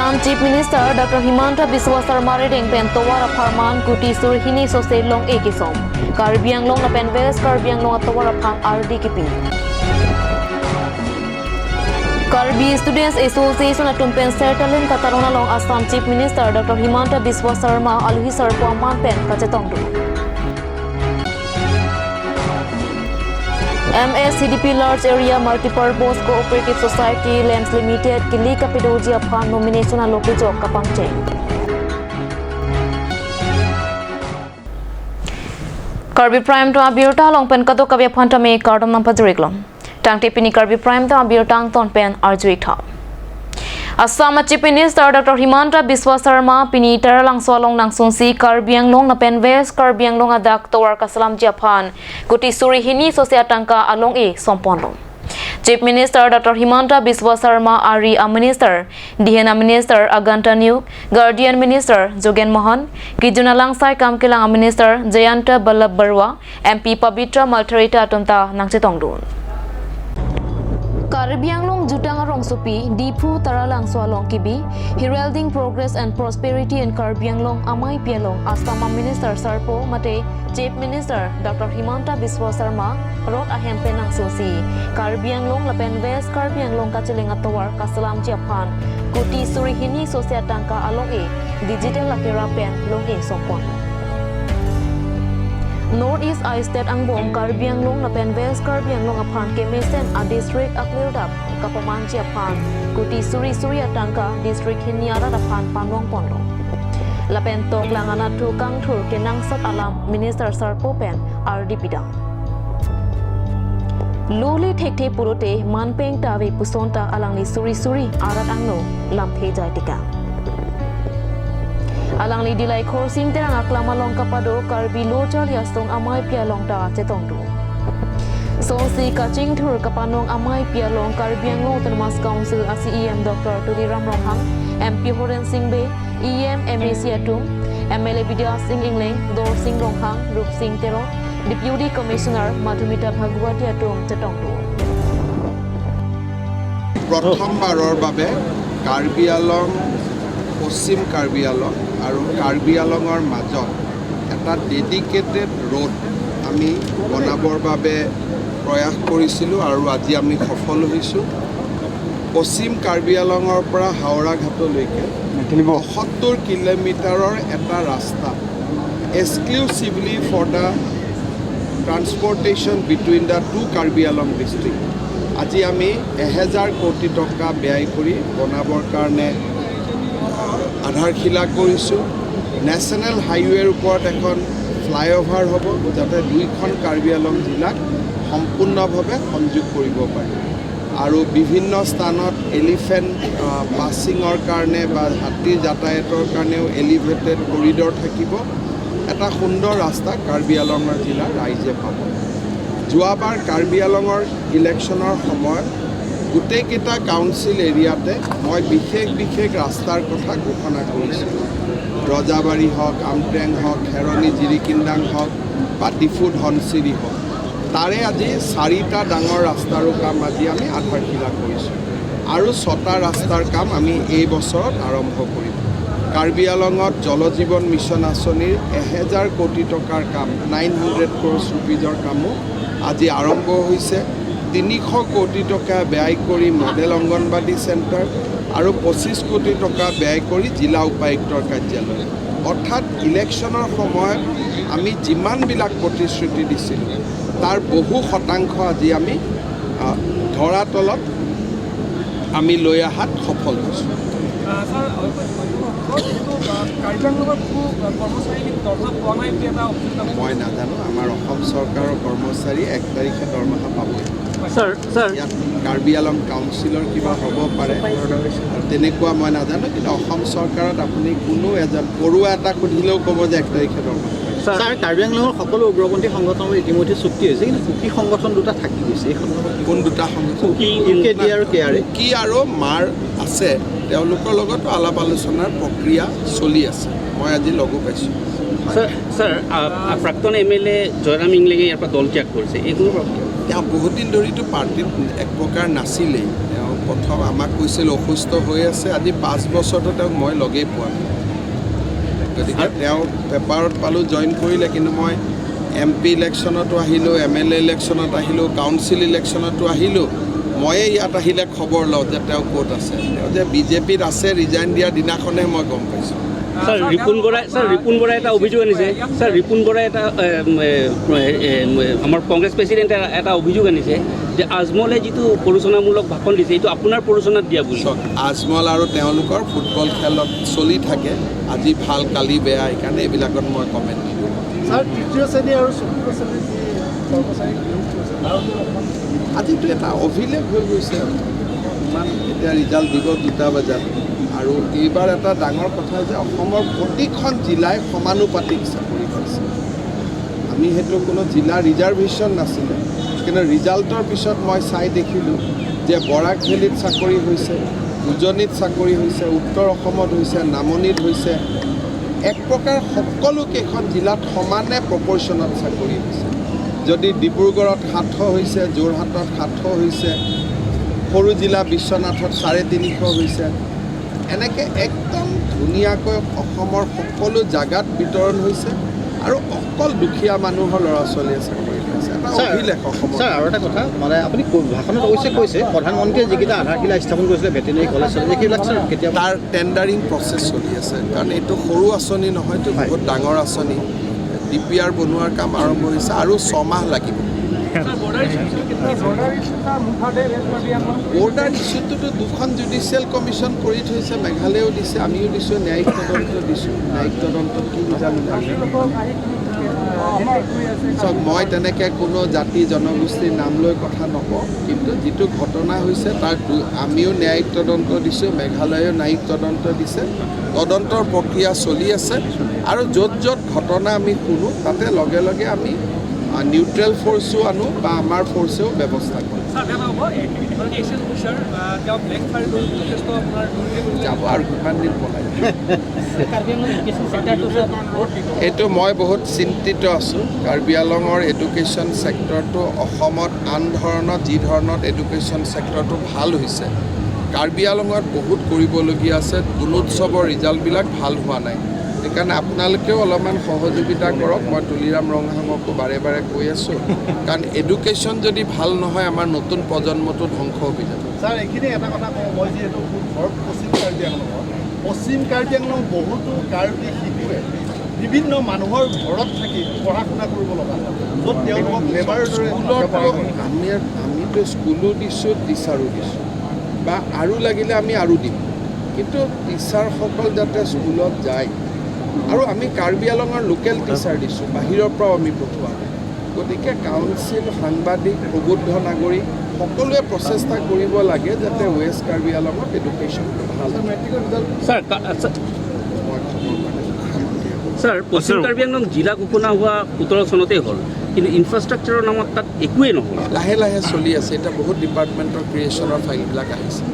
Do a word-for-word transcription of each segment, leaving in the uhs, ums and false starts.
Assam Chief Minister Doctor Himanta Biswa Sarma arideng pen tovar apharman kuti suri hini sose long-e kesom. Karbi Anglong lapen West Karbi Anglong atovar aphan ardi kipi. Karbi Students Association atum pen Sertalin Katalon along Assam Chief Minister Doctor Himanta Biswa Sarma aluhi sarpo aman pen kachetongdun. M S C D P Large Area Multipurpose Cooperative Society Lamps Limited kili kapedoji aphan nomination alo kejok kapangcheng. Karbi Prime Time abirta along pen kadokave aphan tame kardom nangpajir-iklo. Tangte pini Karbi Prime Time abirta angton pen arju-ik tha. Assam Chief Minister Doctor Himanta Biswa Sarma pini Taralangso along nangsunsi Karbi Anglong lapen West Karbi Anglong adak tovar kaselamji aphan kuti suri hini sose atangka along-e somponlo. Chief Minister Doctor Himanta Biswa Sarma ari a Minister, dihen a Minister Aganta Newg, Guardian Minister Jogen Mohan, kejun alangsai kam kelang a Minister Jayanta Ballabh Barua, M P Pabitra Maltharita atum ta nangchetongdun. Karbi Anglong jutang arongsopi, Diphu Taralangso along kibi, Heralding Progress and Prosperity in Karbi Anglong amei pi along Assam a Minister sarpo mate Chief Minister Doctor Himanta Biswa Sarma rot ahem pen nangsunsi Karbi Anglong lapen West Karbi Anglong kacheleng atovar kaselamji aphan kuti suri hini sose atangka along-e digital akera pen long-e sompon. North East a-state angbong Karbi Anglong lapen West Karbi Anglong aphan kemesen a-district aklirdap kapamanji aphan kuti suri suri atangka district hini arat aphan panlongponlo. Lapen toklang anatthu kangthur kenangsot alam Minister sarpo pen ardi pidam. Luli thekthe pulote manpeng ta ave puson ta alangli suri suri arat angno lamthe jai tekang. Alangli Dillai Khorsing Terang aklam along kapado Karbi Lo Charli Asong amei pi along ta chetongdun. Sonsi kachingthur kapanong amei pi along Karbi Anglong Autonomous Council a C E M Doctor Tuliram Ronghang, M P Horen Sing Bey, E M, M A C atum, M L A Bidya Sing Engleng, Dorsing Ronghang, Rupsing Teron, Deputy Commissioner Madhumita Bhagwati atum chetongdun. প্ৰথমবাৰৰ বাবে কাৰ্বি আলং, পশ্চিম কাৰ্বি আলং আৰু কাৰ্বি আলঙৰ মাজত এটা dedicated road আমি বনাবৰ বাবে প্ৰয়াস কৰিছিলোঁ আৰু আজি আমি সফল হৈছোঁ। পশ্চিম কাৰ্বি আলঙৰ পৰা হাওৰা ঘাটলৈকে পঁয়সত্তৰ কিলোমিটাৰৰ এটা ৰাস্তা exclusively for the transportation between the two Karbi Anglong district। আজি আমি এহেজাৰ কোটি টকা ব্যয় কৰি বনাবৰ কাৰণে আধাৰশিলা কৰিছোঁ। নেশ্যনেল হাইৱেৰ ওপৰত এখন ফ্লাইঅভাৰ হ'ব, যাতে দুইখন কাৰ্বি আংলং জিলাক সম্পূৰ্ণভাৱে সংযোগ কৰিব পাৰি। আৰু বিভিন্ন স্থানত এলিফেণ্ট পাছিঙৰ কাৰণে বা হাতী যাতায়াতৰ কাৰণেও এলিভেটেড কৰিডৰ থাকিব। এটা সুন্দৰ ৰাস্তা কাৰ্বি আংলঙৰ জিলাৰ ৰাইজে পাব। যোৱাবাৰ কাৰ্বি আংলঙৰ ইলেকশ্যনৰ সময়ত গোটেইকেইটা কাউন্সিল এৰিয়াতে মই বিশেষ বিশেষ ৰাস্তাৰ কথা ঘোষণা কৰিছিলোঁ। ৰজাবাৰী হওক, আমট্ৰেং হওক, খেৰণি জিৰিকিন্দাং হওক বা ডিফু ধনচিৰি হওক, তাৰে আজি চাৰিটা ডাঙৰ ৰাস্তাৰো কাম আজি আমি আধাৰশিলা কৰিছোঁ আৰু ছটা ৰাস্তাৰ কাম আমি এই বছৰত আৰম্ভ কৰিম। কাৰ্বি আংলঙত জল জীৱন মিছন আঁচনিৰ এহেজাৰ কোটি টকাৰ কাম, নাইন হাণ্ড্ৰেড ক্ৰ'ৰ্ছ ৰুপিজৰ কামো আজি আৰম্ভ হৈছে। তিনিশ কোটি টকা ব্যয় কৰি মডেল অংগনবাদী চেণ্টাৰ আৰু পঁচিছ কোটি টকা ব্যয় কৰি জিলা উপায়ুক্তৰ কাৰ্যালয়। অৰ্থাৎ ইলেকশ্যনৰ সময়ত আমি যিমানবিলাক প্ৰতিশ্ৰুতি দিছিলোঁ, তাৰ বহু শতাংশ আজি আমি আহ, ধৰাতলত আমি লৈ অহাত সফল হৈছোঁ। আহ, ছাৰ, আৰু এটা প্ৰশ্ন হ'ল, যিটো, আহ, কাৰ্বি আংলঙৰ বহু, আহ, কৰ্মচাৰী দৰমহা পোৱা নাই বুলি এটা অভিযোগ আমি মই নাজানো, আমাৰ অসম চৰকাৰৰ কৰ্মচাৰী এক তাৰিখে দৰমহা পাবই। ছাৰ ছাৰ ইয়াত কাৰ্বি আংলং কাউন্সিলৰ কিবা হ'ব পাৰে, আৰু তেনেকুৱা মই নাজানো, কিন্তু অসম চৰকাৰত আপুনি কোনো এজন পৰুৱা এটাক সুধিলেও ক'ব যে এক তাৰিখে দৰমহা পাব। ছাৰ কাৰ্বি আংলঙৰ সকলো উগ্ৰপন্থী সংগঠনৰ ইতিমধ্যে চুক্তি হৈছে, কিন্তু কুকি সংগঠন দুটা থাকি গৈছে। এই সন্দৰ্ভত কি কোন দুটা সংগঠন? কুকি, ইউ কে ডি আৰু কে আৰ এ। কি আৰু মাৰ আছে, তেওঁলোকৰ লগতো আলাপ আলোচনাৰ প্ৰক্ৰিয়া চলি আছে, মই আজি লগো পাইছোঁ। ছাৰ ছাৰ আ- আ- প্ৰাক্তন এম এল এ জয়ৰাম ইংলেঙে ইয়াৰ পৰা দল ত্যাগ কৰিছে, এই কোনো প্ৰক্ৰিয়া? তেওঁ বহুত দিন ধৰিতো পাৰ্টিত এক প্ৰকাৰ নাছিলেই, তেওঁ প্ৰথম আমাক কৈছিল অসুস্থ হৈ আছে, আজি পাঁচ বছৰতো তেওঁক মই লগেই পোৱা নাই। গতিকে তেওঁ পেপাৰত পালোঁ, জইন কৰিলে, কিন্তু মই এম পি ইলেকশ্যনতো আহিলোঁ, এম এল এ ইলেকশ্যনত আহিলোঁ, কাউন্সিল ইলেকশ্যনতো আহিলোঁ। ময়ে ইয়াত আহিলে খবৰ লওঁ যে তেওঁ ক'ত আছে। তেওঁ যে বি জে পিত আছে, ৰিজাইন দিয়াৰ দিনাখনে মই গম পাইছোঁ। ছাৰ, ৰিপুণ বৰাই, ছাৰ, ৰিপুণ বৰাই এটা অভিযোগ আনিছে। ছাৰ, ৰিপুণ বৰাই এটা, এ, এ, এ, এ, আমাৰ কংগ্ৰেছ প্ৰেচিডেণ্টে এটা অভিযোগ আনিছে যে আজমলে যিটো প্ৰৰোচনামূলক ভাষণ দিছে, এইটো আপোনাৰ প্ৰৰোচনাত দিয়া বুলি। চাওক, আজমল আৰু তেওঁলোকৰ ফুটবল খেলত চলি থাকে, আজি ভাল, কালি বেয়া, সেইকাৰণে এইবিলাকত মই কমেণ্ট নিদিওঁ। ছাৰ, তৃতীয় শ্ৰেণী আৰু চতুৰ্থ শ্ৰেণীৰ যি কৰ্মচাৰী নিয়োগ কৰিছে, তাৰ ওপৰত অকণমান আজিতো এটা অভিলেখ হৈ গৈছে আৰু। ইমান এতিয়া ৰিজাল্ট দিব দুটা বজাত। আৰু এইবাৰ এটা ডাঙৰ কথা যে অসমৰ প্ৰতিখন জিলাই সমানুপাতিক চাকৰি পাইছে। আমি সেইটো কোনো জিলা ৰিজাৰ্ভেশ্যন নাছিলে, কিন্তু ৰিজাল্টৰ পিছত মই চাই দেখিলোঁ যে বৰাক ভেলীত চাকৰি হৈছে, উজনিত চাকৰি হৈছে, উত্তৰ অসমত হৈছে, নামনিত হৈছে। এক প্ৰকাৰ সকলো কেইখন জিলাত সমানে প্ৰপৰ্চনত চাকৰি হৈছে। যদি ডিব্ৰুগড়ত সাতশ হৈছে, যোৰহাটত সাতশ হৈছে, সৰু জিলা বিশ্বনাথত চাৰে তিনিশ হৈছে। এনেকে একদম ধুনীয়াকৈ অসমৰ সকলো জাগাত বিতৰণ হৈছে আৰু অকল দুখীয়া মানুহৰ ল'ৰা ছোৱালীয়ে চাকৰি পাইছে। এটা ছাৰ, অভিলেখ অসমৰ। ছাৰ, আৰু এটা কথা, মানে, আপুনি ক-, ভাষণত অৱশ্যে কৈছে, প্ৰধানমন্ত্ৰীয়ে যিকেইটা আধাৰশিলা স্থাপন কৰিছিলে, ভেটেৰিনেৰী কলেজ, সেইবিলাক, ছাৰ, কেতিয়া? তাৰ টেণ্ডাৰিং প্ৰচেছ চলি আছে, কাৰণ এইটো সৰু আঁচনি নহয়, এইটো হয়। বহুত ডাঙৰ আঁচনি। ডি পি আৰ বনোৱাৰ কাম আৰম্ভ হৈছে আৰু ছমাহ লাগিব। ছাৰ, বৰ্ডাৰ ইছ্যুটো কেতিয়া? বৰ্ডাৰ ইছ্যুটোতো দুখন জুডিচিয়েল কমিশ্যন কৰি থৈছে, মেঘালয়েও দিছে, আমিও দিছোঁ, ন্যায়িক তদন্ত দিছোঁ। ন্যায়িক তদন্ত কি জানো নাই। চাওক, মই তেনেকে কোনো জাতি জনগোষ্ঠীৰ নাম লৈ কথা নকওঁ, কিন্তু যিটো ঘটনা হৈছে তাৰ দু-, আমিও ন্যায়িক তদন্ত দিছোঁ, মেঘালয়েও ন্যায়িক তদন্ত দিছে। তদন্তৰ প্ৰক্ৰিয়া চলি আছে আৰু য'ত য'ত ঘটনা আমি শুনো, তাতে লগে লগে আমি, আ, নিউট্ৰেল ফ'ৰ্চো আনো বা আমাৰ ফ'ৰ্চেও ব্যৱস্থা কৰে। ছাৰ, বেয়া নহ'ব, এই এগৰাকী এক্সিডেণ্ট অফিচাৰ, আ, তেওঁ ব্লেংক ফায়াৰ কৰি যথেষ্ট আপোনাৰ দৌৰিলে বুলি। যাব আৰু কিমান দিন পলাই। কাৰ্বি আংলং এডুকেশ্যন ছেক্টৰটো, ছাৰ, বহুত এইটো মই বহুত চিন্তিত আছোঁ। কাৰ্বি আংলঙৰ এডুকেশ্যন ছেক্টৰটো অসমত আন ধৰণত, যি ধৰণত এডুকেশ্যন ছেক্টৰটো ভাল হৈছে, কাৰ্বি আংলঙত বহুত কৰিবলগীয়া আছে। গুণোৎসৱৰ ৰিজাল্টবিলাক ভাল হোৱা নাই। সেইকাৰণে আপোনালোকেও অলপমান সহযোগিতা কৰক। মই তুলিৰাম ৰংহাঙকো বাৰে বাৰে কৈ আছোঁ, কাৰণ এডুকেশ্যন যদি ভাল নহয়, আমাৰ নতুন প্ৰজন্মটো ধ্বংস হৈ যাব। ছাৰ, এইখিনি এটা কথা কওঁ, মই যিহেতু মোৰ ঘৰ পশ্চিম কাৰ্বি আংলঙত, পশ্চিম কাৰ্বি আংলং বহুতো কাৰ্বি শিশুৱে বিভিন্ন মানুহৰ ঘৰত থাকি পঢ়া শুনা কৰিব লগা হয়, য'ত তেওঁলোকক লেবাৰৰ দৰে স্কুলতো কাম কৰা হয়। আমি, আমিতো স্কুলো দিছোঁ, টিচাৰো দিছোঁ বা আৰু লাগিলে আমি আৰু দিম, কিন্তু টিচাৰসকল যাতে স্কুলত যায় আৰু আমি কাৰ্বি আংলঙৰ লোকেল টিচাৰ দিছোঁ, বাহিৰৰ পৰাও আমি পঠোৱা নাই। গতিকে কাউন্সিল, সাংবাদিক, প্ৰবুদ্ধ নাগৰিক সকলোৱে প্ৰচেষ্টা কৰিব লাগে যাতে ৱেষ্ট কাৰ্বি আংলঙত এডুকেশ্যনটো ভাল হয়। ছাৰ, কা-, ছাৰ, মই খবৰ পালোঁ। ছাৰ, পশ্চিম ছাৰ। কাৰ্বি আংলং জিলা ঘোষণা হোৱা সোতৰ চনতেই হ'ল, কিন্তু ইনফ্ৰাষ্ট্ৰাকচাৰৰ নামত তাত একোৱেই নহ'ল। লাহে লাহে চলি আছে, এতিয়া বহুত ডিপাৰ্টমেণ্টৰ ক্ৰিয়েশ্যনৰ ফাইলবিলাক আহিছে।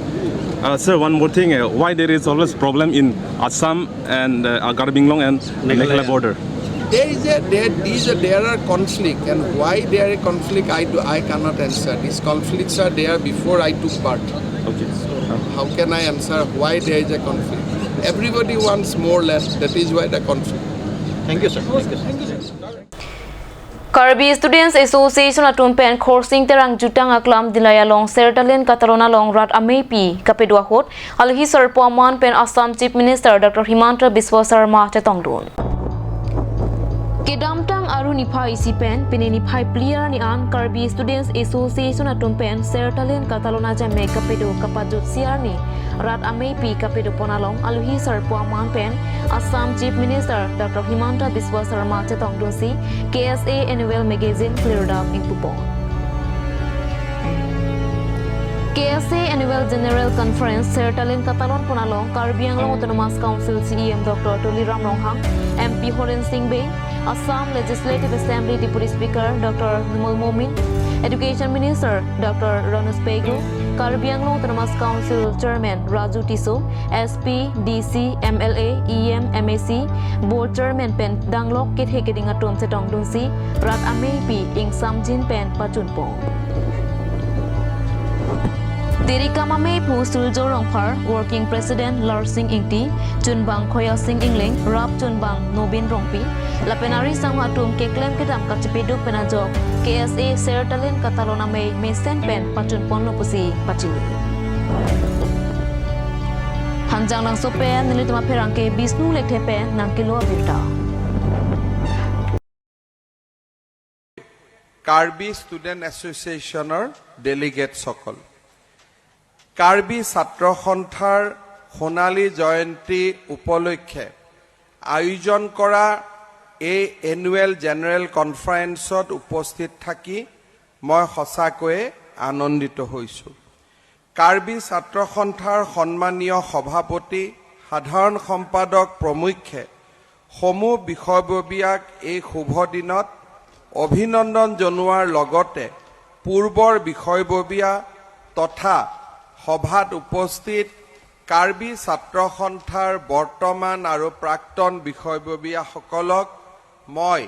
Uh, sir, one more thing. Uh, why there is always problem in Assam and, uh, Karbi Anglong and Meghalaya. Meghalaya border? There is a, there, these, there are conflict, and why there are conflict, I do, I cannot answer. These conflicts are there before I took part. Okay. How can I answer why there is a conflict? Everybody wants more land. That is why the conflict. Thank you, sir. Thank you, sir. Karbi Students Association atum pen Khorsing Terang Jutang Aklam Dillai along Sertalin Katalon along rat ameipi kapedo ahut, alohi sarpo aman pen Assam Chief Minister Doctor Himanta Biswa Sarma chetongdun. Kedamtang Aru niphai isi pen pini niphai phli arni an Karbi Students Association atum pen Sertalin Katalon ajame kapedo kapajutsi arni rat ameipi kapedo pon along alohi sarpo aman pen Assam Chief Minister Doctor Himanta Biswa Sarma chetongdunsi K S A Annual Magazine clear up ingpupon. K S A Annual General Conference Sertalin Katalon pon along Karbi Anglong Autonomous Council C E M Doctor Tuliram Ronghang, M P Horen Sing Bey, Assam Legislative Assembly Deputy Speaker Doctor Numal Momin, Education Minister Doctor Ranoj Pegu, Karbi Anglong Autonomous Council Chairman Raju Tisso, S P, D C, M L A, E M, M A C, Board Chairman pen danglok kethe keding atum chetongdunsi rat ameipi ingsamjin pen pachunpon. Tirikam amei aphu Surjya Rongphar, Working President Larsing Ingti, chunbang Khoyasing Ingleng, rap chunbang Nobin Rongpi, lapen ari sangho atum keklem kedam kachepeduk pen ajok K S A Sertalin Katalon amei mesen pen pachunponlo pusi pachini. Hanjanglangso pen nelitum apherangke Bishnu Lekthe pen nangkelo abirta. Karbi student এছ'চিয়েশ্যনৰ ডেলিগেটছসকল, কাৰ্বি ছাত্ৰ সন্থাৰ সোণালী জয়ন্তী উপলক্ষে আয়োজন কৰা এই annual general কনফাৰেন্সত উপস্থিত থাকি মই সঁচাকৈয়ে আনন্দিত হৈছোঁ। কাৰ্বি ছাত্ৰ সন্থাৰ সন্মানীয় সভাপতি, সাধাৰণ সম্পাদক প্ৰমুখ্যে সমূহ বিষয়ববীয়াক এই শুভ দিনত অভিনন্দন জনোৱাৰ লগতে পূৰ্বৰ বিষয়ববীয়া তথা সভাত উপস্থিত কাৰ্বি ছাত্ৰ সন্থাৰ বৰ্তমান আৰু প্ৰাক্তন বিষয়ববীয়াসকলক মই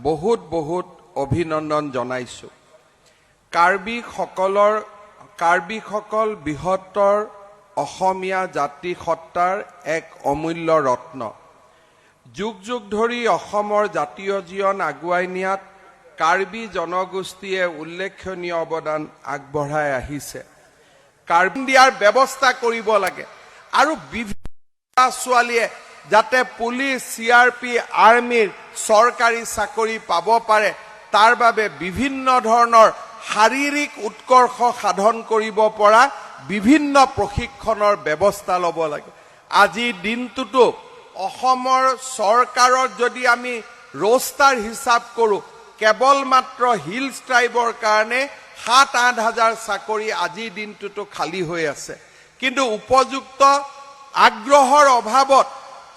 বহুত বহুত অভিনন্দন জনাইছোঁ। কাৰ্বিসকলৰ কাৰ্বিসকল বৃহত্তৰ অসমীয়া জাতি সত্তাৰ এক অমূল্য ৰত্ন। যুগ যুগ ধৰি অসমৰ জাতীয় জীৱন আগুৱাই নিয়াত কাৰ্বি জনগোষ্ঠীয়ে উল্লেখনীয় অৱদান আগবঢ়াই আহিছে। কাৰ্বি দিয়াৰ ব্যৱস্থা কৰিব লাগে আৰু বিভিন্ন ছোৱালীয়ে যাতে পুলিচ, চি আৰ পি, আৰ্মিৰ চৰকাৰী চাকৰি পাব পাৰে, তাৰ বাবে বিভিন্ন ধৰণৰ শাৰীৰিক উৎকৰ্ষ সাধন কৰিব পৰা বিভিন্ন প্ৰশিক্ষণৰ ব্যৱস্থা ল'ব লাগে। আজিৰ দিনটোতো অসমৰ চৰকাৰত যদি আমি ৰোষ্টাৰ হিচাপ কৰোঁ, কেৱল মাত্ৰ হিলছ ট্ৰাইবৰ কাৰণে সাত আঠ হাজাৰ চাকৰি আজিৰ দিনটোতো খালী হৈ আছে। কিন্তু উপযুক্ত আগ্ৰহৰ অভাৱত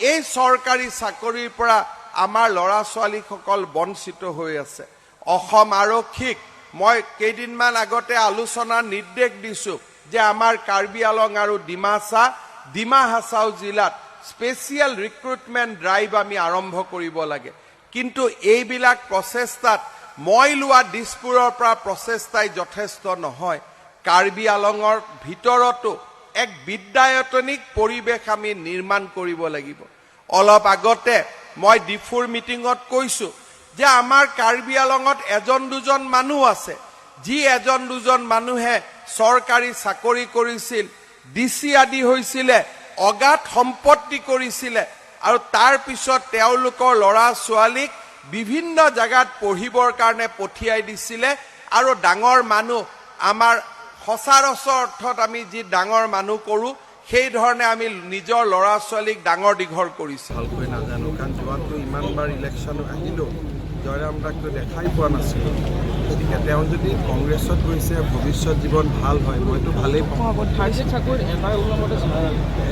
এই চৰকাৰী চাকৰিৰ পৰা আমাৰ ল'ৰা ছোৱালীসকল বঞ্চিত হৈ আছে। অসম আৰক্ষীক মই কেইদিনমান আগতে আলোচনাৰ নিৰ্দেশ দিছোঁ যে আমাৰ কাৰ্বি আলং আৰু ডিমাচা, ডিমা হাছাও জিলাত স্পেচিয়েল ৰিক্ৰুটমেণ্ট ড্ৰাইভ আমি আৰম্ভ কৰিব লাগে। কিন্তু এইবিলাক প্ৰচেষ্টাত মই লোৱা দিছপুৰৰ পৰা প্ৰচেষ্টাই যথেষ্ট নহয়। কাৰ্বি আলঙৰ ভিতৰতো এক বিদ্যায়তনিক পৰিৱেশ আমি নিৰ্মাণ কৰিব লাগিব। অলপ আগতে মই ডিফুৰ মিটিঙত কৈছোঁ যে আমাৰ কাৰ্বি আলঙত এজন দুজন মানুহ আছে, যি এজন দুজন মানুহে চৰকাৰী চাকৰি কৰিছিল, ডি চি আদি হৈছিলে, অগাধ সম্পত্তি কৰিছিলে আৰু তাৰ পিছত তেওঁলোকৰ ল'ৰা ছোৱালীক বিভিন্ন জাগাত পঢ়িবৰ কাৰণে পঠিয়াই দিছিলে আৰু ডাঙৰ মানুহ, আমাৰ সচৰাচৰ অৰ্থত আমি যি ডাঙৰ মানুহ কৰোঁ, সেই ধৰণে আমি নিজৰ ল'ৰা ছোৱালীক ডাঙৰ দীঘল কৰিছোঁ। ভালকৈ নাজানো, কাৰণ যোৱাতো ইমান বাৰ ইলেকশ্যন আহিলো, জয়ৰাম দাকতো দেখাই পোৱা নাছিলো। গতিকে তেওঁ যদি কংগ্ৰেছত গৈছে, ভৱিষ্যত জীৱন ভাল হয়, মইতো ভালেই পাওঁ। থাৰ্ড গ্ৰেড চাকৰিত এটাই ওলোৱা মতে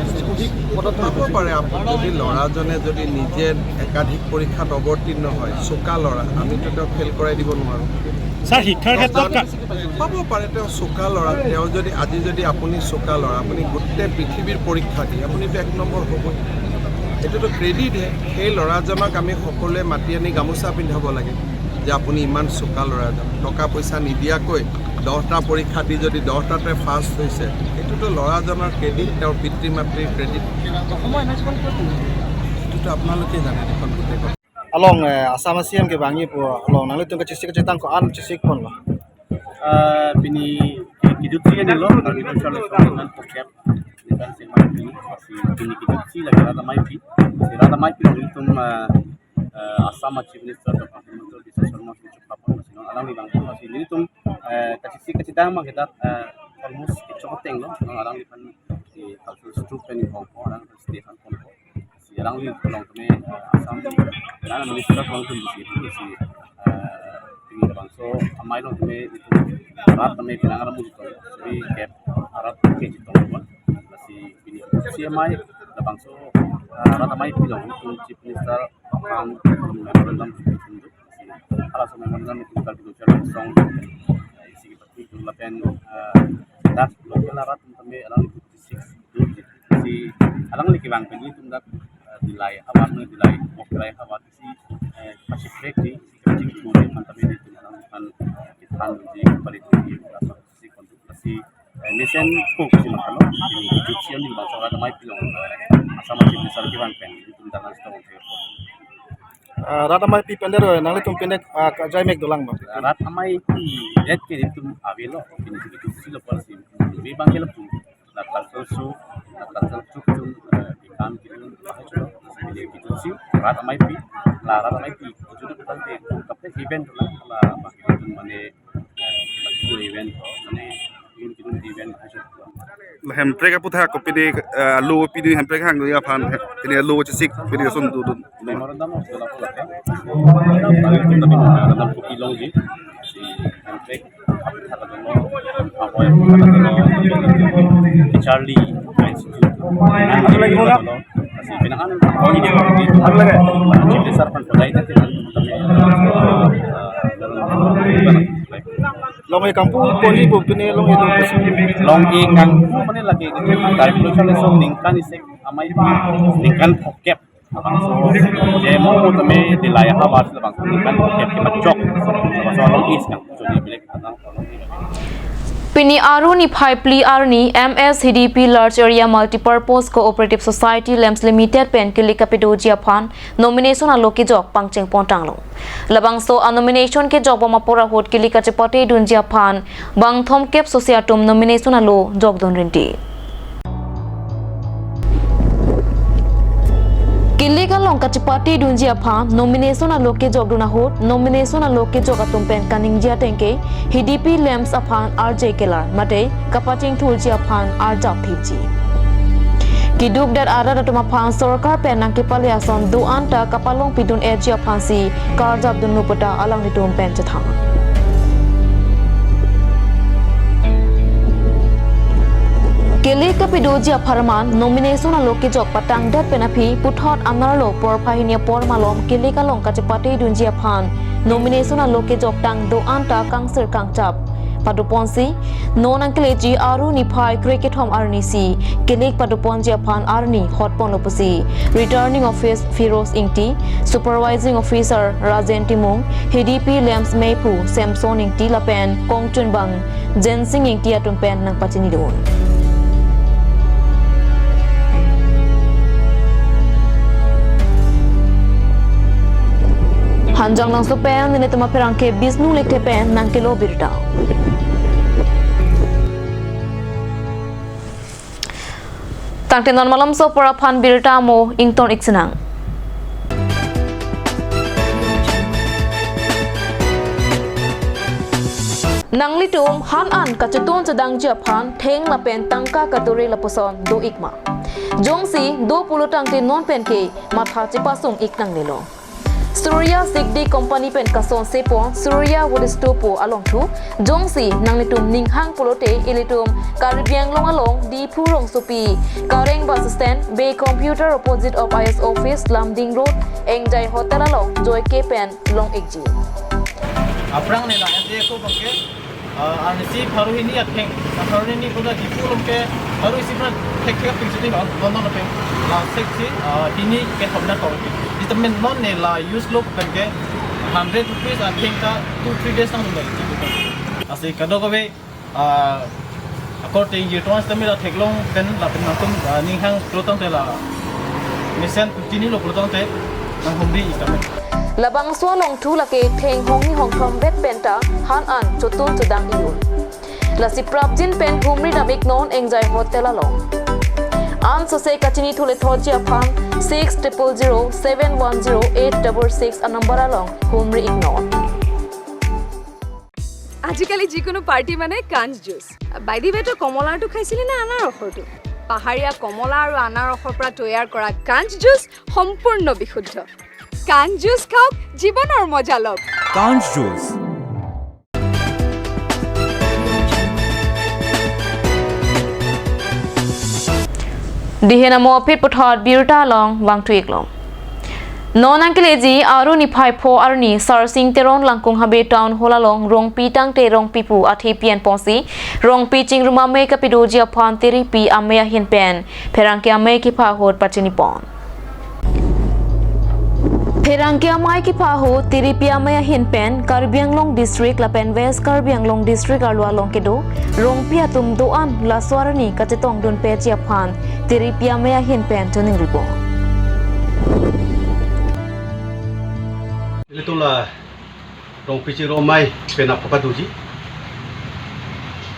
এছ টি অধিক পদত পাব পাৰে। আপ- যদি ল'ৰাজনে যদি নিজে একাধিক পৰীক্ষাত অৱতীৰ্ণ হয়, চোকা ল'ৰা, আমিতো তেওঁক ফেইল কৰাই দিব নোৱাৰোঁ। ছাৰ, শিক্ষাৰ ক্ষেত্ৰত কা- পাব পাৰে, তেওঁ চোকা ল'ৰা। তেওঁ যদি আজি যদি আপুনি চোকা ল'ৰা, আপুনি গোটেই পৃথিৱীৰ পৰীক্ষা দি আপুনিতো এক নম্বৰ হ'বই। এইটোতো ক্ৰেডিটহে। সেই ল'ৰাজনক আমি সকলোৱে মাতি আনি গামোচা পিন্ধাব লাগে যে আপুনি ইমান চোকা ল'ৰা এজন, টকা পইচা নিদিয়াকৈ দহটা পৰীক্ষা দি যদি দহটাতে ফাৰ্ষ্ট হৈছে, এইটোতো ল'ৰাজনৰ ক্ৰেডিট, তেওঁৰ পিতৃ মাতৃৰ ক্ৰেডিট। অসমৰ এম এছ খন ক'ত? এইটোতো আপোনালোকে জানে দেখোন গোটেই কথা। Along eh, Assam C M kevangji pu along nanglitum kachesik kachetang ko-an chesik ponlo. Ah, pini kejutsi anilo, kami konsol lo soal nan pokep, dengan si Maipi, si pini kejutsi lagi rata Maipi, si rata Maipi nangtum ah, ah, Assam Chief Minister Doctor Himanta Biswa Sarma si chukpa pon si non alang di bang pon si nelitum eh, kachesik kachetang ma kita eh, almost kechoteng lo, non alang di kan si kalsu strup pen hong ko, alang di state han pon ko. Si alangli along tame Assam penang minister along tame si si pini labangso amei along tame itum arat tame penang aram uji tong si kep arat keji tong pon. Si pini si amei labangso arat amei pilong itum chief minister kan memorandum si halaso memorandum itum kal bidu char song si kita itum lapen dat local arat tame alangli six si alangli kevang pen itum dak eh, dilai havar ne dilai mokrai havar si eh, pachipre di si kaching tu ne man tame itum alangli kan kithan di pari di si kontu si Nesen kok si matalo, ini kejut siang di bangsa rat ameipi along, asam aji besar kiran pen, itu tentang nasi tong. Ah, rat ameipi pen dero, nanglitum pine, ah, kajai mek dolang ma? Rat ameipi, det ke itu avelo, ini kejut si lo pasi, lebih bangke lepu, la kalsel su, la kalsel cuk cuk, eh, di kam kitu, bahas cuk, ini kejut si, rat ameipi, la rat ameipi, kejut itu kan, kape event dolang, la apa, itu mana, Hemprek aputhak ko pini, eh, alo pini Hemprek hangdun aphan, pini alo chesik pini ason dodun. Memorandum of Dolapur ake. Tapi memorandum kopi longji. Si Hemprek aputhak adono, apoy aputhak adono, Charlie Institute. Kasi pinangan ko ini dia. Chief Minister aphan podai tadi. Long-e kangpu pon-i pu pine long-e do pusi. Long-e kangpu mane lake, dari production lesson ningkan isi ameipi ningkan phokep. Abangso, je mo mo tame dilai ha bas labang ningkan phokep kepachok. Abangso long-e kangpu so di bilek atang. Pini Aru niphai phli arni M S H D P Large Area Multipurpose Cooperative Society Lamps Limited pen kilik kapadoji aphan nomination alo kejok pangcheng pontanglo. Labangso a nomination kejok bom apor ahut kilik kachepate dunji aphan bang thomkep sosi atum nomination alo jokdun rinti. Kilik along kachepate dunji aphan nomination alo kejokdun ahut nomination alo kejok atum pen kaningje atengke H D P Lamps aphan arje kelar mate kapachingthurji aphan arjap thipji. Keduk det arat atum aphan sorkar pen nangkepale ason do-an ta kapalongpidun-etji aphansi karjapdunlo puta alanglitum pen chethan. Kilik kapadoji apharman nomination alo kejok patangdet pen aphi puthot anerlo porphai hini apor malom kilik along kachepate dunji aphan nomination alo kejok tang do-an ta kangsir kangchap padoponsi, non nangkeleji Aru niphai krekethom arnisi kilik padoponji aphan arni hotponlo pusi Returning Officer Firoz Ingti, Supervising Officer Rajen Timung, H D P Lamps meiphu Samson Ingti lapen kongchunbang Jensing Ingti atum pen nangpachinidun. Hanjanglangso pen nelitum apherangke Bisnu Lekthe pen nangkelo birta. Tangte non malomso apor aphan birta mo ington-ik sinang. Nanglitum han an kachetun chedangji aphan theng lapen tangka kadure lapuson do-ik ma? Jongsi do pulo tangte non penke matha chepasung-ik nangnelo. Surya Sigdi Company pen kasonse pon Surya Wood Stove pu alongthu, jongsi nanglitum ninghang pulote ilitum Karbi Anglong along Diphu rongsopi, Kareng bus stand, Bey Computer opposite of I S office, Lumding Road, Engjai Hotel along joike pen long-ikji. Aphrang nela S D A ko bangke, ah, arnisi pharo hini atheng, pharo hini koda Diphu along ke, pharo isi pran thek thek ping sini ho, non non ping, la seksi, ah, hini kethom na tong. Ita men non nela use lo pen ke hundred rupees atheng ta two three days nang nang. Asi kadokave, ah, akorte jirtong sitame la theklong pen lapen nangtum, ah, ninghang pulo tangte la mesen chinilo pulo tangte nanghumri-ik tame. Labangso alongthu lake theng hongni hongthom vet penta han an chotun chodang-ik un. Lasi prapjin pen humri dam-iknon Engjai Hotel along. Ansose kachinithu lethotji aphan six triple zero seven one zero eight double six anumber along humri-iknon. আজিকালি যিকোনো পাৰ্টি মানে কাঞ্চ juice. By the ৱে, তই কমলাৰটো খাইছিলি নে আনাৰসৰটো? পাহাৰীয়া কমলা আৰু আনাৰসৰ পৰা তৈয়াৰ কৰা কাঞ্চ জুচ সম্পূৰ্ণ বিশুদ্ধ। কাঞ্চ জুচ খাওক, জীৱনৰ মজা লওক। কাঞ্চ juice. Dihen amo aphi puthot birta along vangthu-iklo. Non nangkeleji Aru niphai pho arni Sarsing Teron Langkung Habe Town Hall along Rongpi tangte Rongpi pu athe pi-en ponsi Rongpi chingrum amei kapadoji aphan Tiripi amei ahin pen pherangke amei kepha ahut pachinipon. Pherangke amei kepahot Tiripi Amei ahin pen Karbi Anglong District lapen West Karbi Anglong District arlo along kedo Rongpi atum do-an laso arni kachetongdun peji aphan Tiripi Amei ahin pen choningri pon. Ilitum la Rongpi Chingrum Amei penap kapadoji.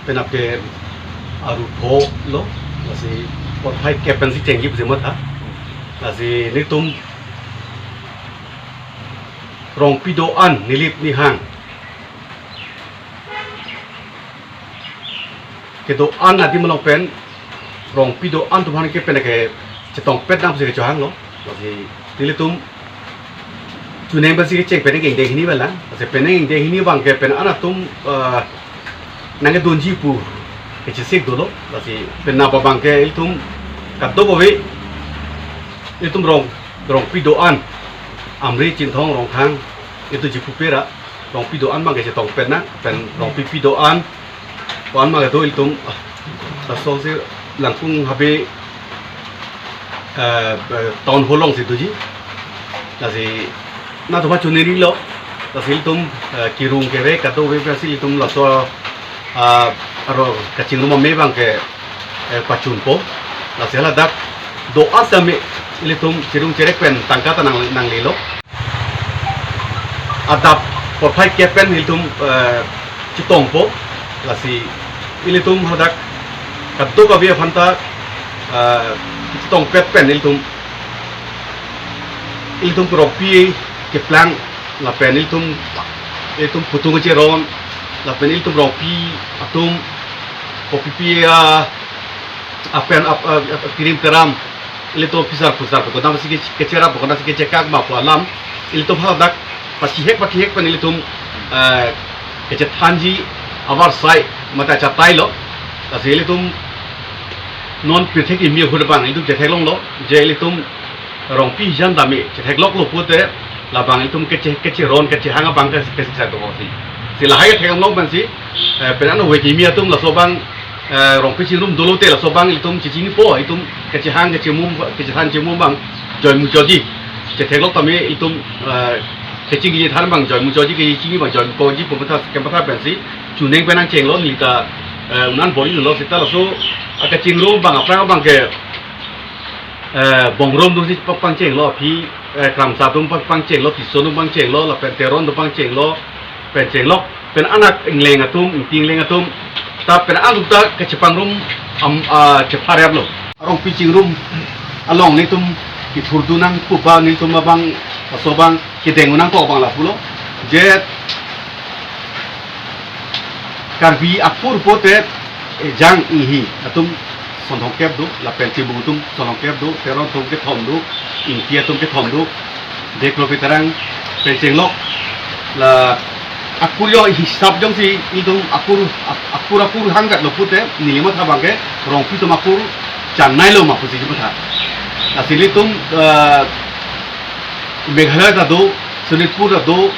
Penap ke aru pho lo, lasi porphai kep pensi chengji pusi matha. Lasi nelitum Rongpi do-an, nilip nihang kedo-an adim along pen Rongpi do-an atum aphan ke pen kachetongpet nangsi kechohanglo. Lasi nelitum chuneng pensi kecheng penang ingdeng hini abang lang. Lasi penang ingdeng hini abang ke pen-an atum, eh, nangkedunji pu kechesik dolo. Lasi penap abang ke ilitum kadokave ilitum Rong, Rongpi do-an, Amri, Chinthong, Rongkhang, itum Diphu pera Rongpi do-an abang kachetongpet nang, pen Rongpipi do-an, do-an abang kedo ilitum, ah, laso si Langkung Habe, eh, eh, town hall alongsi doji. Lasi nangtum aphan choningrilo, lasi ilitum, eh, kirung kere kadokave pensi ilitum laso, ah, aro kachingrum amei abang ke, eh, pachunpo. Lasi haladak do-an tame ilitum chirung cherek pen tangka ta nang, nanglelo. Adap porphai kep pen ilitum, eh, chetongpo. Lasi ilitum hadak kadokave aphanta, eh, chetongpet pen ilitum, ilitum Rongpi keplang lapen ilitum, ilitum putung cheron lapen ilitum Rongpi atum kopipi, ah, apen ap, ap, ap, pirim peram, ilitum pisar pusar pu konatsi ke, kecherap pu konatsi kechekak ma pu alam, ilitum hadak pachihek pachihek pen ilitum, eh, kachethanji avarsai mate achatailo. Lasi ilitum non pirthe kimi ahut abang ilitum chetheklonglo, je ilitum Rongpi hijan tame chethekloklo pute labang ilitum keche, kecheron kechehang abang ke, kesiksa do si. Si lahai theklong pensi, eh, pen-an ove kimi atum laso abang, eh, Rongpi Chingrum dolo te laso abang ilitum chechinipo, itum kechehang kechemum, kechethan chemum abang joimuchotji. Chetheklok tame itum, eh, keching kechethan abang joimuchotji, kechini abang joimuchotji pu matha kematha pensi chuneng pen nangchenglo, neli ta, eh, un-an bor-ilo seta laso akachingrum abang aphrang abang ke, eh, Bongrung atumsi pangchenglo, aphi, eh, Kramsa atum pang, pangchenglo, Tisso atum pangchenglo, lapen Teron atum pangchenglo, pen chenglok, pen anak Ingleng atum, Ingti Ingleng atum, ta pen atum ta kachepangrum am, ah, chephareplo. Rongpi Chingrum along nelitum kithurdun nang pu ba nelitum abang, laso abang kedeng nangkok abang lapulo. Je Karbi akur pote, eh, Ejang Inghi atum sonthong kep do, lapen Timung atum sonthong kep do, Teron atum kethom do, Ingti atum kethom do, Deklo Peterang pen chenglok. La akur yo hisap jongsi itum akur, ak-, akur akur hangkatlo pute neli matha abang ke Rongpi atum akur channai lo ma pusi matha. Lasi ilitum, eh, Meghalaya ta do, Sonitpur ta do,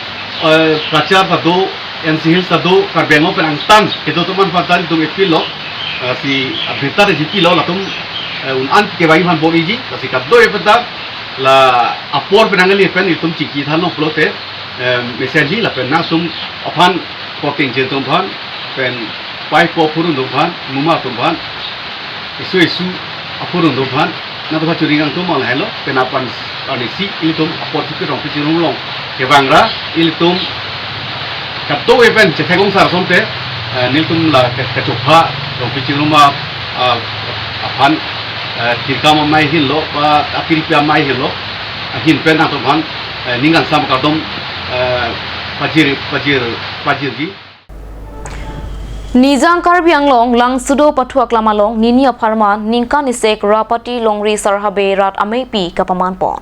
eh, Cachar ta do, N C Hills ta do, Karbi Anglong pen angtan kedo atum aphan ta ilitum appeal lo, eh, si abirta ta jipilo latum, eh, un-an kevangji aphan bor-iji, lasi kadokave ta la apor pen angli pen ilitum chingki thanlo pulote, eh, mesenji lapen nangtum aphan korte ingjir atum aphan, pen pai po aphurun atum aphan, muma atum aphan, isu isu aphurun atum aphan, nangtum aphan choningri nangtum abang lahelo, pen aphan arnisi ilitum apor chipi Rongpi Chingrum along kevang ra, ilitum kadokave pen chetheklong sar asonte, eh, nelitum la ke, kachopha Rongpi Chingrum a, a, aphan, eh, tirkam amei hinlo, ba apiripi amei hinlo, ahin pen nangtum aphan, eh, ning kangsam kardom, eh, pajir, pajir, pajirji. Nijang Karbi Anglong Langsudo Pathu Aklam along nini apharman ningkan isek Rapati Longri Sar Habe rat ameipi kapaman pon.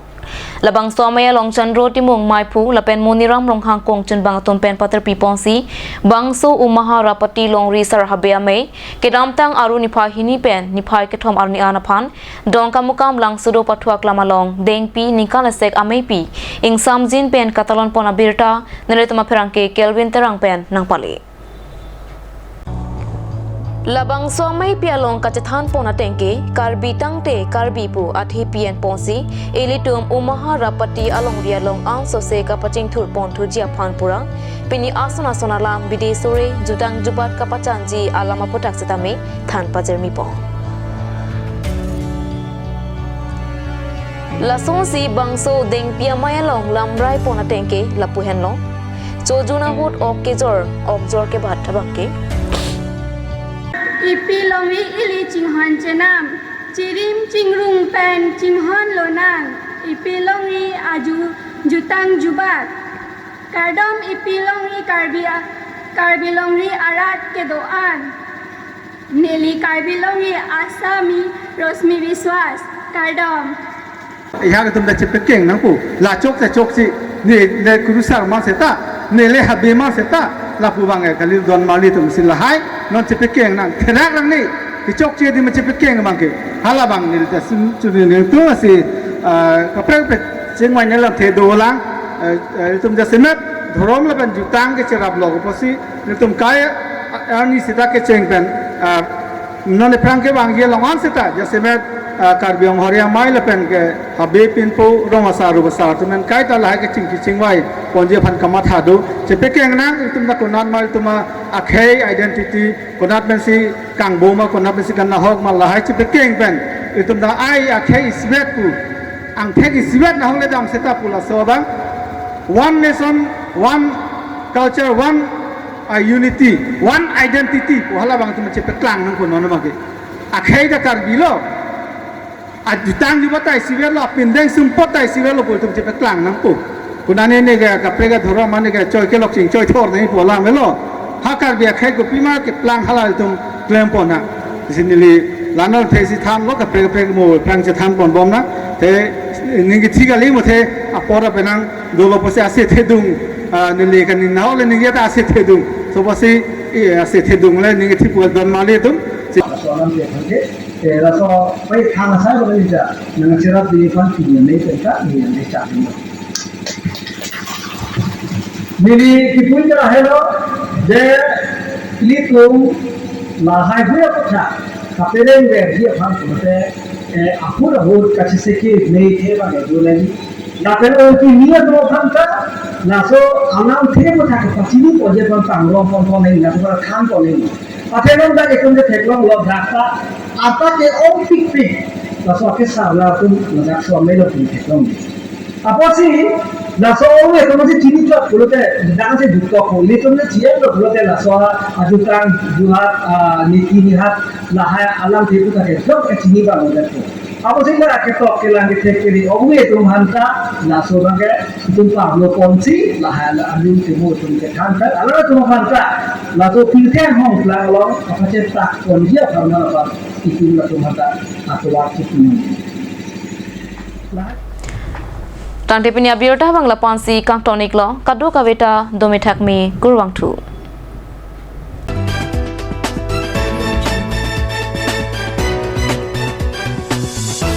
Labangso amei along Chandro Timung Meiphu lapen Moniram Ronghang kongchunbang atum pen paterpi ponsi, bangso Umaha Rapati Longri Sar Habe amei kedamtang aru niphai hini pen niphai kethom arni an aphan Dongkamukam Langsudo Pathu Aklam along dengpi ningkan isek ameipi ingsamjin pen katalon pon abirta nelitum apherangke Kelvin Terang pen nangpale. Labangso ameipi along kachethan pon ateng ke, Karbi tangte Karbi pu athe pi-en ponsi, ilitum Umahar Rapati alongri along angsose kapachingthur pon thuji aphan pura, pini ason ason alam bidi sore jutang jubat kapachanji alam aputhak setame than pajirmi pon. Lasonsi bangso Dengpi amei along lamrai pon ateng ke lapu henlo. Chojun ahut ok kejor, ok jor kebat abang ke. Ipi longri ili chinghon chenam, chirim chingrung pen chinghon lonang, ipi longri aju jutang jubat. Kardom ipi longri Karbi a-, Karbi longri arat kedo-an. Neli Karbi longri Asami Rosmi Biswas. Kardom. Ejang atum ta chepekeng nangpo. La chok ta chok si. Ne, ne kurusar mar seta. Ne le habe mar seta. Lapu abang e kali don marli atum si lahai. Non chepekeng nang. Therak nang ne. Kechokche adim chepekeng abang ke. Halabang neli ta sim chuni neli tu si, ah, kaprek kaprek chingvai ne lamthe dolang. Eh, eh, itum jasemet dhorom lapen jutang kecheraplo apotsi, itum kai, ah, arni seta kecheng pen, ah, non aphrang kevangji along an seta, jasemet, ah, Karbi Anglong Hari Amei lapen ke habe pinpo rong asar rup asar atum pen kaita lahai keching kechingvai ponji aphan kamatha do. Chepekeng nang itum ta konat ma itum akhei identity, konat pensi kangbo ma, konat pensi kanahok ma, lahai chepekeng pen itum ta ai akhei isivet pu, angthek isivet nahok le dam seta pu laso abang. One nation, one culture, one, uh, unity, one identity pu halabang itum chepeklang nangpo non abang ke. Akhei ta Karbi lo. Ajutang jubat ta isivet lo, apindeng sumpot ta isivet lo pu itum chepeklang nangpo. Konane ne ke kaprek adhorom mane ke choi kelok chingchoi thor nangpo alam lo. Ha Karbi akhei kopima keplang hala itum klem pon nang. Isi neli la-an athesi thanlo, kaprek kaprek mo aphrang chethan pon bom nang. Te ning kethi kali mo, the apor apenang dolo apotsi ase thedung, ah, neli kaningje le ning ta ase thedung. So apotsi, eh, ase thedung le ning kethi pu don marli atum. Laso alam ke thangke, eh, laso pai thang asai bang ni ja, nangcherap di pan kini ne pen ka, ni ne cha ni. Neli kipu ta helo, je ilitum lahai hui apotha, kapereng verji aphan pulote, eh, ahut ahut kacheseke nei the bang do lagi. Lapen ongki ni atum aphan ta, laso alamthe apotha kepachini ponji aphan pangrong pon pon nang, laso aphan than pon nang. Athe non dak itum ke theklonglo dak ta, ata ke ongpikpik. Laso ake sarla atum, ladak so amei lo atum theklong. Apotsi, laso ong atum si chini chot pulote, dak si dutok ko, ilitum si chiyang lo pulote, laso ajutang juhat, ah, niki nihat, lahai alamthe apotha ke jok kachini bang lo dak ko. Apotsi la ketok kelang kethek keri ong atum aphan ta, laso abang ke itum pablo ponsi, lahai la aning temu itum kethan ta, ala atum aphan ta, laso pirthe hong lang long, apa cetak ponji aphan na apa itum latum aphan ta, atovar chipun. Tangte pini abirta abang la-ansi kangton iklo, kadokave ta dome thakme kurvangthu.